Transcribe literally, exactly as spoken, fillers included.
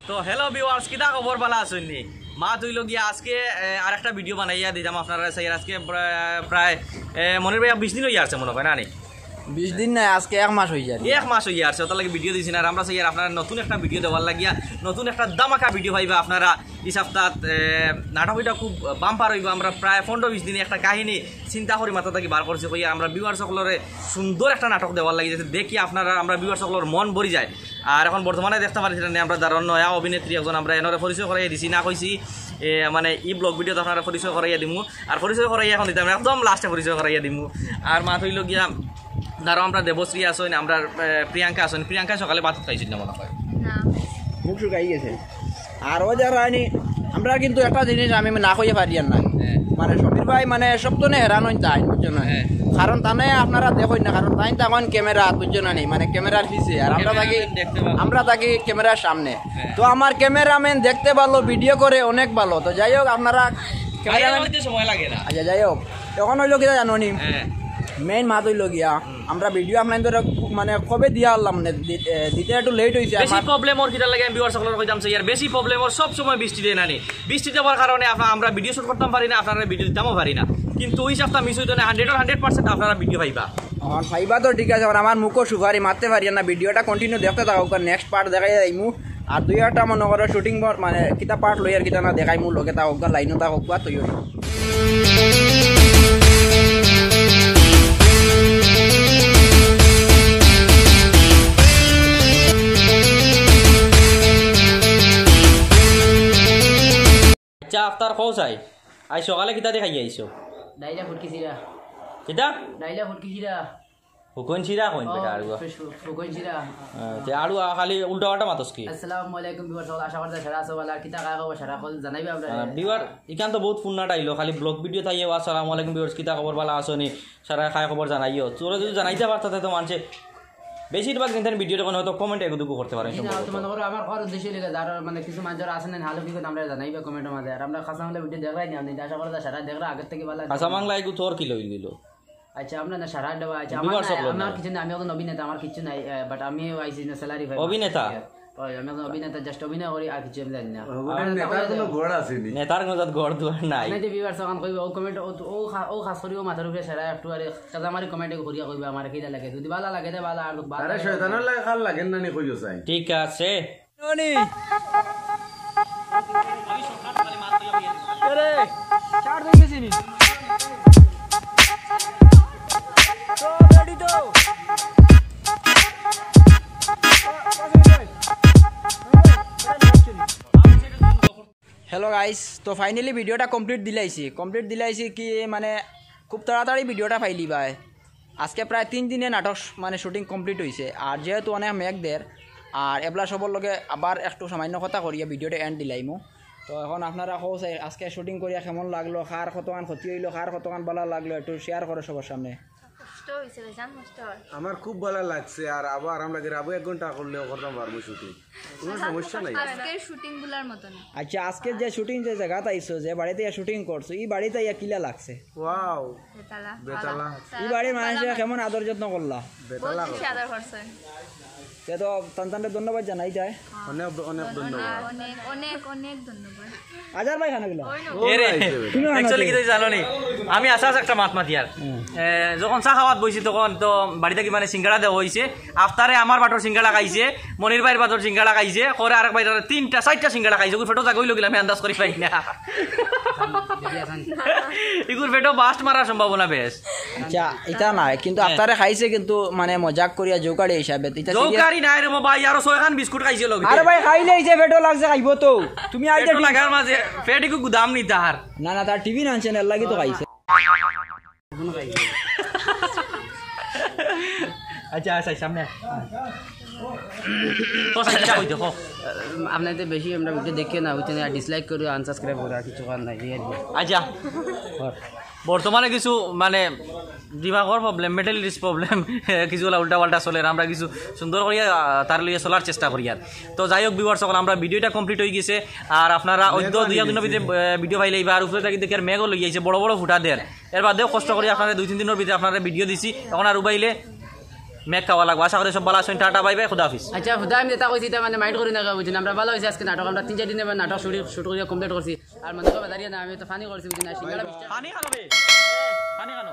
তো hello viewers, কিতা খবর, ভালা আছইন নি? মাত অইলো গিয়া আজকে এ, আরেকটা ভিডিও বানাইয়া দিতাম আপনারা চাইয়ার। আজকে প্রায়, প্রায় এ, মনির ভাই বিশ দিন অইয়া আছে মনে হয় না নি? বিশ দিন নায়, আজকে এক মাস অইযার। এক মাস অইয়া আছে, অটার লাগি ভিডিও দিছি না। আর আমরা চাইয়ার আপনারা নতুন একটা ভিডিও দেওয়ার লাগিয়া, নতুন একটা ধামাকা ভিডিও পাইবা আপনারা। ই সপ্তাহত এ, নাটক ইটা খুব বাম্পার অইবো। আমরা প্রায় পনেরো বিশ দিনে একটা কাহিনী চিন্তা করি মাথা থাকি বার করছি, কইয়া আমরা ভিউয়ার্স সকলরে সুন্দর একটা নাটক দেওয়ার লাগি, যাতে দেখি আপনারা, আমরা ভিউয়ার্স সকলর মন ভরি যায়। আর এখন বর্তমানে দেখতা পাররা নি, আমরা দারুণ নয়া অভিনেত্রী একজন, আমরা এনরে পরিচয় করাইয়া দিছি না কইছি, এ, মানে ই ব্লগ ভিডিওত আপনারা পরিচয় করাইয়া দিমু। আর পরিচয় করাইয়া এখন দিতাম না, একদম লাস্টে পরিচয় করাইয়া দিমু। আর মাত অইলো গিয়া দারুণ, আমরা দেবশ্রী আছইন, আমরা এ, প্রিয়াঙ্কা আছইন। প্রিয়াঙ্কা সকালে ভাত খাইছইন না মনে হয়। না। মুখ শুকাই গেছে। আর ও যারা আনি, আমরা কিন্তু একটা জিনিস আমি না কইয়া পারিয়ার না। হ্যাঁ। মানে সমীর ভাই মানে সব তো হেরান অইন তাইন, বুঝছো না? হ্যাঁ। কারণ তানে আপনারা দেখইন না, কারণ তাইন তখন ক্যামেরা, বুঝছো না নি? মানে ক্যামেরার পিছে, আর আমরা থাকি, দেখতে পাবো। আমরা থাকি ক্যামেরার সামনে। হ্যাঁ। তো আমার ক্যামেরাম্যান দেখতে ভালো, ভিডিও করে অনেক ভালো। তো যাই হোক, আপনারা ক্যামেরাম্যান সময় লাগে না। আচ্ছা, যাই হোক, এখন অইলো কিতা জানো নি? হ্যাঁ। মেইন মাত অইলো গিয়া, আমরা ভিডিও আপনাইন ধরে মানে কবে দিয়া আনলাম, মানে দি-, এ, দিতে একটু লেট অইছে। বেশি প্রবলেম অর কিতার লাগি আমি ভিউয়ার্স সকলরে কইতাম চাইয়ার, বেশি প্রবলেম অর সব সময় বৃষ্টি দেয় না নি। বৃষ্টি দেওয়ার কারণে আপনা-, আমরা ভিডিও শুট করতাম পারি না, আপনারা ভিডিও দিতামও পারি না। কিন্তু ওই সপ্তাহ মিস অইতো না, হান্ড্রেডর হান্ড্রেড পার্সেন্ট আপনারা ভিডিও পাইবা। এখন পাইবা তো ঠিক আছে, এখন আমার মুখও সুপারি মারতে পারি না। ভিডিওটা কন্টিনিউ দেখতে থাকো, নেক্সট পার্ট দেখাই যাইমু। আর দুই একটা মনে করো শুটিং মানে কিতা পার্ট লইয়ার কিতা না দেখাইমু, লগে থাকো, লাইনও থাকো, তুইও। আচ্ছা, আফতার কও চাই, আজ সকালে কিতা দেখাই আইছো? ডাইলা ফুটকি চিরা। কিতা? ডাইলা ফুটকি চিরা। হুকইন চিরা কইন বেটা, আড়ুয়া। ফু-, ফু-, হুকইন চিরা। হ্যাঁ, তে আড়ুয়া খালি উল্টা পাল্টা মাতস কি? আসসালামু আলাইকুম ভিউয়ার্স, আশা করি সারা আছো ভালা। আর কিতা খায় খবর সারা কল জানাইবা আমরা। আহ, ভিউয়ার, ইখান তো বহুত পুরনা ডাইলগ, খালি ব্লগ ভিডিও থাইয়ে, "আসসালামু আলাইকুম ভিউয়ার্স, কিতা খবর, ভালা আছো নি?" সারা খায় খবর জানাইও। তোরা যদি জানাইতে পারতা, তে তো মানষে বেশিরভাগ দিন ভিডিও তখন হয়তো কমেন্ট এগুদুগু করতে পারেন জি না, সম্ভবত। তো মনে করো আমার ঘর উদ্দেশ্য লেগে যারা মানে কিছু মানুষ যারা আছেন না, হ্যালো কি কথা আমরা জানাইবা কমেন্টের মাঝে। আর আমরা খাসা বাংলা ভিডিও দেখরাই না, আপনি আশা করি সারা দেখরা আগের থেকে ভালো। খাসা বাংলা এগু তোর কি লইল দিল? আচ্ছা, আমরা না সারা দেওয়া আছে। আমার ভিউয়ার্স না, সকল আমার নাই। কিছু না, আমি এখন অভিনেতা, আমার কিছু নাই, আহ, but আমি আইছি না স্যালারি পাই। অভিনেতা? ওই, আমি এখন অভিনেতা, just অভিনয় করি, আর কিছু আমি জানি না। ওগুলোর আর নেতার তাহলে কোনো গড় আছে নি? নেতার কোনো জাত গড় দুয়ার নাই। নাই যে ভিউয়ার্স এখন কইবে, ও কমেন্ট, ও, ও খা-, ও খাস করি ও মাথার উপরে সারা একটু আরে সাদা মারি কমেন্ট করিয়া কইবে আমার কিলা লাগে। যদি ভালো লাগে, তে ভালো, আর ভালো আরে লাগে, শয়তানের লাগে, খাল লাগে না নি কইও চাই। ঠিক আছে। নি। আরে, চার দিন গেছি নি। তো, রেডি তো? হ্যালো গাইস, তো ফাইনালি ভিডিওটা কমপ্লিট দিলাইছি। কমপ্লিট দিলাইছি কি মানে খুব তাড়াতাড়ি ভিডিওটা পাইলিবায়। আজকে প্রায় তিন দিনে নাটক শ-, মানে শুটিং কমপ্লিট অইছে। আর যেহেতু অনেক মেঘ দের, আর এবলা সবর লগে আবার একটু সামান্য কথা করিয়া ভিডিওটা এন্ড দিলাইমু। তো এখন আপনারা কও চাই, আজকে শুটিং করিয়া কেমন লাগলো, কার কতখান ক্ষতি অইলো, কার কতখান ভালা লাগলো, একটু শেয়ার করো সবার সামনে। কষ্ট অইছে, বেজান কষ্ট অয়। আমার খুব ভালা লাগছে, আর আবার আমরা গ্রামে এক ঘন্টা করলেও করতাম পারবো শুটিং, কোনো সমস্যা নাই। আজকের শুটিং গুলার মতো না। আচ্ছা, আজকে যে শুটিং যে জায়গাত আইছো, যে বাড়িত ইয়া শুটিং করছো, ই বাড়িত ইয়া কিলা লাগছে? ওয়াও। বেতালা। বেতালা। ই বাড়ির মানুষে কেমন আদর যত্ন করলা? বেতালা। বহুত বেশি আদর করছেন। তে তো তান তানরে ধন্যবাদ জানাই যায়। অনেক, অনেক ধন্যবাদ। অনেক, অনেক, অনেক ধন্যবাদ। আজার ভাই খানা গেল। এরে, actually কি জানো নি? আমি আশা আছে একটা মাত মাতিয়ার। এ, যখন চা খাওয়াত বইছি তখন তো বাড়ি থাকি মানে সিঙ্গাড়া দেওয়া অইছে। আফতারে আমার বাটর সিঙ্গাড়া খাইছে, মনির ভাইর বাটর সিঙ্গাড়া খাইছে, করে আরেক ভাই তিনটা, চাইরটা সিঙ্গাড়া খাইছে। ওই পেটো জাগা অইলো কিলা আমি আন্দাজ করি পাই না। ইগুর পেটো বাস্ট মারার সম্ভাবনা বেশ। আচ্ছা, ইটা নায়, কিন্তু হ্যাঁ। আফতারে খাইছে, কিন্তু মানে মজাক করিয়া জোকারি হিসাবে। ইটা serious। জোকারি নায় রে বাবা, আরো ছয়খান বিস্কুট খাইছে লগে। আরে ভাই, খাইলে এই যে পেটো লাগছে, খাইবো তো। তুমি আইতে পেটো লাগার মাঝে পেট একটু গুদাম নি তার। না, না, তার টিভি না আনছেন, এর লাগি তো খাইছে। আচ্ছা, আচ্ছা, সামনে। তো সাইডটা কই দেখো। আপনাদের বেশি আমরা ভিডিও দেখিও না, ওই জন্য dislike করো, unsubscribe করো, আর কিছু করার নাই, এই আর কি। আচ্ছা। বর্তমানে কিছু মানে দিমাগর প্রবলেম, মেন্টালিটিস প্রবলেম, কিছু উল্টা পাল্টা চলের। আমরা কিছু সুন্দর করিয়া, আহ, তার লইয়া চলার চেষ্টা করিয়ার। তো যাই হোক, ভিউয়ার্স সকল, আমরা ভিডিওটা কমপ্লিট অই গেছে। আর আপনারা অদ্য দুই একদিনর ভিতরে, আহ, ভিডিও পাইলাইবা। আর উপরে থাকি দেখি আর মেঘও লই আইছে, বড় বড় ফুটা দের। এর বাদেও কষ্ট করি আপনারা দুই তিন দিনর ভিতরে আপনারা ভিডিও দিছি। এখন আর উবাইলে মেঘ খাওয়া লাগবো। আশা করি সব ভালা আছইন। টাটা, বাই বাই, খুদা হাফিজ। আচ্ছা, হুদা আমি যেটা কইছি, এটা মানে মাইন্ড করি না, বুঝছেন? আমরা ভালো হইছে আজকে নাটক, আমরা তিন চার দিনে মানে নাটক শুটিং শুট করিয়া কমপ্লিট করছি। আর মনে করবা দাঁড়িয়ে না, আমি তো ফানি করছি, বুঝছেন? আর সিঙ্গারা বিশটা। পানি খানো বে, পানি খানো।